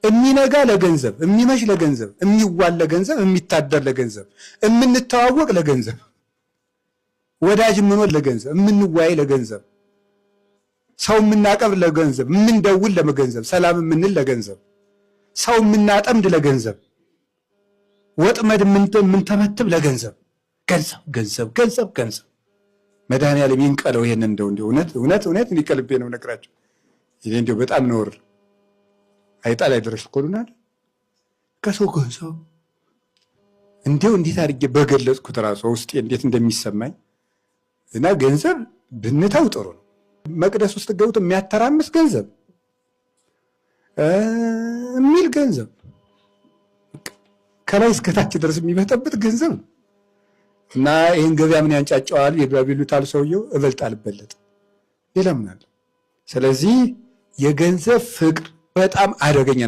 የሚነጋ ለገንዘብ፣ የሚመሽ ለገንዘብ፣ የሚዋል ለገንዘብ፣ የሚታደር ለገንዘብ፣ የምንተዋወቅ ለገንዘብ፣ ወዳጅ የምንሆን ለገንዘብ፣ የምንወያይ ለገንዘብ፣ ሰው የምናቀብር ለገንዘብ፣ የምንደውል ለገንዘብ፣ ሰላም የምንል ለገንዘብ፣ ሰው የምናጠምድ ለገንዘብ፣ ወጥመድ የምንተመትብ ለገንዘብ። ገንዘብ ገንዘብ ገንዘብ ገንዘብ። መድኃኒዓለም ይንቀለው። ይሄን እንደው እንደው እውነት እውነት እውነት እኔ ከልቤ ነው ነግራቸው። ይሄ እንደው በጣም ነውር አይጣ ላይ ድረስ እኮ ነው ከሰው ገንዘብ እንደው እንዴት አድርጌ በገለጽኩት እራሱ ውስጤ እንዴት እንደሚሰማኝ። እና ገንዘብ ብንተው ጥሩ ነው። መቅደስ ውስጥ ገብቶ የሚያተራምስ ገንዘብ፣ የሚል ገንዘብ፣ ከላይ እስከታች ድረስ የሚበጠብጥ ገንዘብ ነው። እና ይህን ገበያ ምን ያንጫጫዋል ይሉታል ሰውየው። እበልጥ አልበለጥ ሌላ ምን አለ? ስለዚህ የገንዘብ ፍቅር በጣም አደገኛ ነው።